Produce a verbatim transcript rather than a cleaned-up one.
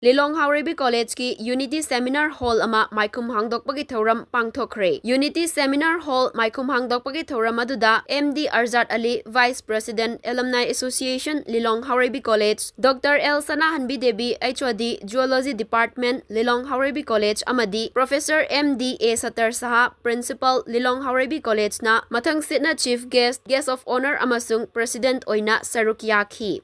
ꯂꯤꯂꯣꯡ ꯍꯥꯎꯔꯩꯕꯤ ꯀꯣꯂꯦꯖꯀꯤ Unity Seminar Hall ꯑꯃ ꯃꯥꯏꯈꯨꯝ ꯍꯥꯡꯗꯣꯛꯄꯒꯤ ꯊꯧꯔꯝ ꯄꯥꯡꯊꯣꯛꯈ꯭ꯔꯦ꯫ Unity Seminar Hall ꯃꯥꯏꯈꯨꯝ ꯍꯥꯡꯗꯣꯛꯄꯒꯤ ꯊꯧꯔꯝ ꯑꯗꯨꯗ M D Arzad Ali, Vice President, Alumni Association, Lilong Haoreibi College, Doctor L Sanahanbi Devi, H O D, Zoology Department, Lilong Haoreibi College, ꯑꯃꯗꯤ Professor M D A Sattar Saha, Principal, Lilong Haoreibi College ꯅ ꯃꯊꯪꯁꯤꯠꯅ Chief Guest, Guest of Honour ꯑꯃꯁꯨꯡ President ꯑꯣꯏꯅ ꯁꯔꯨꯛ ꯌꯥꯈꯤ꯫